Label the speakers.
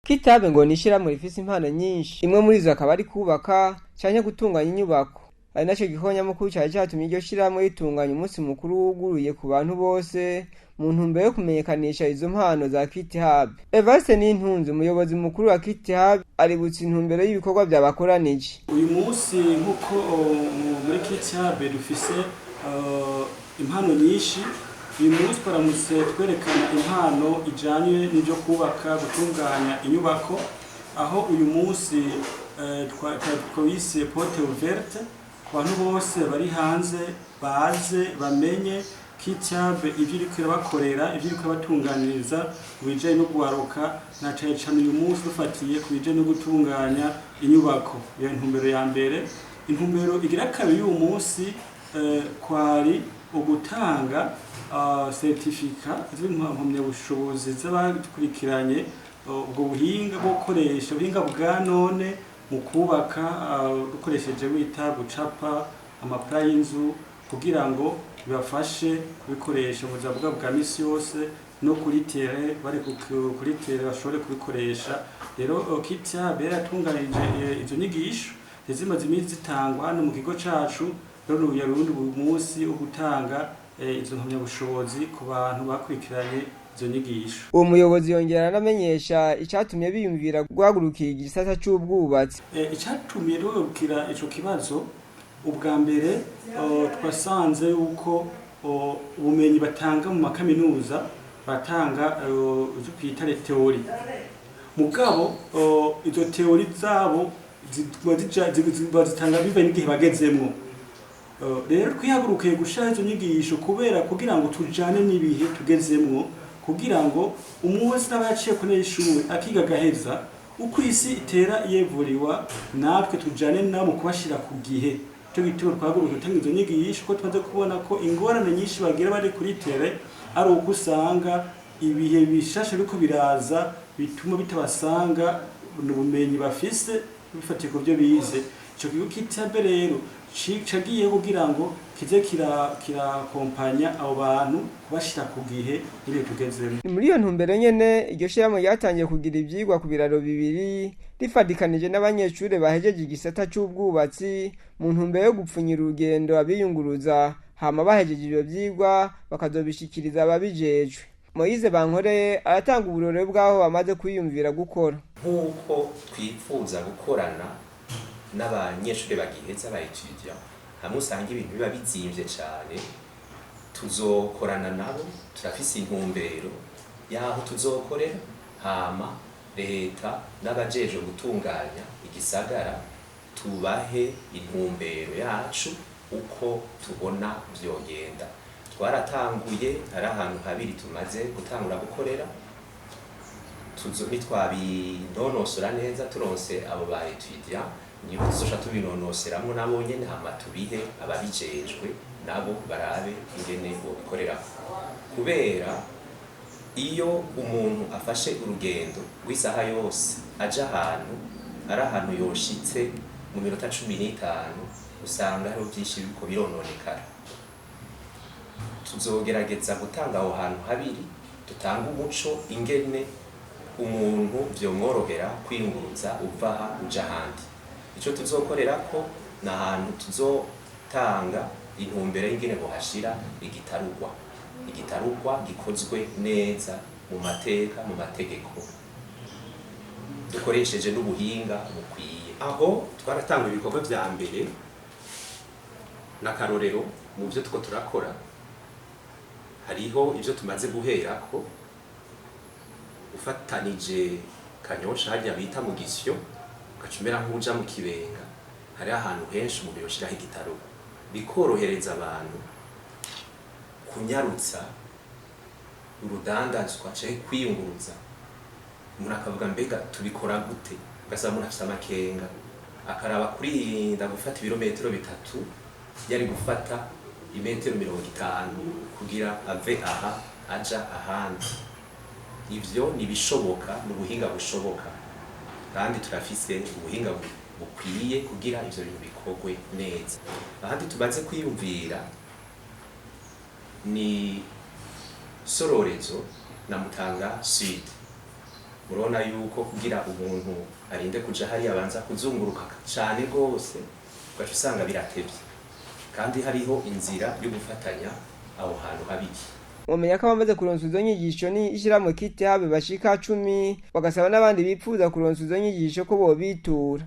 Speaker 1: Kitabe ngo ni ishirahamwe rifise impano nyinshi, imwe muri izo akaba ari kubaka canke gutunganya inyubako. Ari naco gikorwa nyamukuru cari catumye iryo shirahamwe ritunganya umunsi mukuru wuguruye ku bantu bose mu ntumbero yo kumenyekanisha izo mpano za Kitihub. Evariste Nintunze, umuyobozi mukuru wa Kitihub, aributsa intumbero y'ibikorwa vyabakoranije.
Speaker 2: Uyu munsi nk'uko muri Kitihub dufise impano nyinshi, uyu munsi twaramutse twerekana impano ijanye n'ivyo kubaka, gutunganya inyubako, aho uyu munsi twise porte ouverte ku bantu bose bari hanze baze bamenye Kitihub ivyo iriko irabakorera, ivyo iriko irabatunganiriza mu bijanye no kubaroka, na cane cane uyu munsi dufatiye ku bijanye no gutunganya inyubako. Iyo ntumbero ya mbere. Intumbero igira kabiri y'uyu munsi kwari ugutanga certificat z'impamyabushobozi z'abakurikiranye ubwo buhinga bwo gukoresha ubuhinga bwa none mu kubaka, dukoresheje wita gucapa ama plan y'inzu, kugira ngo bibafashe kubikoresha mu buzima bwabo bwa misi yose no kuri terrain, bari kuri terrain bashobore kubikoresha. Rero Kitihub yaratunganije izo nyigisho, zimaze iminsi zitangwa hano mu kigo cacu. Rero yari uwundi munsi wo gutanga izo mpamyabushobozi ku bantu bakurikiranye izo nyigisho.
Speaker 1: Uwo muyobozi yongera anamenyesha icatumye biyumvira guhagurukira igisata c'ubwubatsi.
Speaker 2: Icatumye duhagurukira ico kibazo, ubwa mbere twasanze yuko ubumenyi batanga mu makaminuza batanga ivyo twita les théories, mugabo izo théories zabo bazitanga bivanye n'igihe bagezemwo. Rero twihagurukiye gushira izo nyigisho kubera kugira ngo tujane n'ibihe tugezemwo, kugira ngo umuntu wese aba yaciye kuri ishuri akiga agaheza, uko isi itera yevuriwa natwe tujane nabo mu kubashira ku gihe. Cyo gituma twahagurukiye gutanga izo nyigisho, ko tumaze kubona ko ingorane nyinshi bagira bari kuri terrain ari uko usanga ibihe bishasha biriko biraza bituma bitabasanga ubumenyi bafise bifatiye ku byo bize. Ico kigo Kitabe rero cagiye kugira ngo kize kirakompanya abo bantu kubashira ku gihe n'ibihe tugezemo.
Speaker 1: Ni muri iyo ntumbero nyene iryo shirahamwe ryatangiye kugira ivyigwa ku biraro bibiri rifadikanije n'abanyeshure bahejeje igisata c'ubwubatsi, mu ntumbero yo gupfunyira urugendo abiyunguruza, hama bahejeje ivyo vyigwa bakazobishikiriza ababijejwe. Moyize Bankoreye aratanga uburorero bw'aho bamaze kwiyumvira gukora.
Speaker 3: Nk'uko twifuza gukorana n'abanyeshuri bagiheza ba étudiants, hamwe usanga ibintu biba bizimvye cane, tuzokorana nabo. Turafise intumbero y'aho tuzokorera, hama leta n'abajejwe gutunganya igisagara tubahe intumbero yacu uko tubona vyogenda. Twaratanguye, hari ahantu habiri tumaze gutangura gukorera. Tuzo nitwabinonosora neza, turonse abo ba étudiants, niho tuzoca tubinonoseramwo nabo nyene, hama tubihe ababijejwe nabo barabe ingene bobikorerako. Kubera iyo umuntu afashe urugendo rw'isaha yose aja ahantu, ari ahantu yoshitse mu minota 15, usanga hariho vyinshi biriko birononekara. Tuzogerageza gutanga aho hantu habiri, dutanga umuco ingene umuntu vyomworohera kwiyunguruza uva aha uja ahandi. Ico tuzokorerako ni ahantu tuzotanga intumbero y'ingene bohashira igitarugwa, igitarugwa gikozwe neza mu mateka, mu mategeko, dukoresheje n'ubuhinga bukwiye. Aho twaratanga ibikorwa vya mbere n'akarorero mu vyo tuko turakora, hariho ivyo tumaze guherako ufatanije Kanyosha harya bita mu Gisyo, ugaca umera nk'uja mu Kibenga. Hariho ahantu henshi umuntu yoshiraho igitaro bikorohereza abantu kunyarutsa urudandazwa canke kwiyunguruza. Umuntu akavuga: "Mbega tubikora gute?" Ugasanga umuntu afise amakenga, akaraba kurinda gufata ibirometero 3 yari gufata imetero 50 kugira ave aha aja ahandi. Ivyo ni ibishoboka, ni ubuhinga bushoboka, kandi turafise ubuhinga bukwiye kugira ivyo bintu bikorwe neza. Ahandi tumaze kwiyumvira ni Sororezo na Mutanga Sud. Murabona yuko kugira umuntu arinde kuja hariya abanza kuzunguruka cane rwose, ugaca usanga biratevye, kandi hariho inzira yo gufatanya aho hantu habiri.
Speaker 1: Mumenya ko abamaze kuronswa izo nyigisho ni ishyirahamwe Kitabe bashika 10, bagasaba n'abandi bipfuza kuronswa izo nyigisho ko bobitura.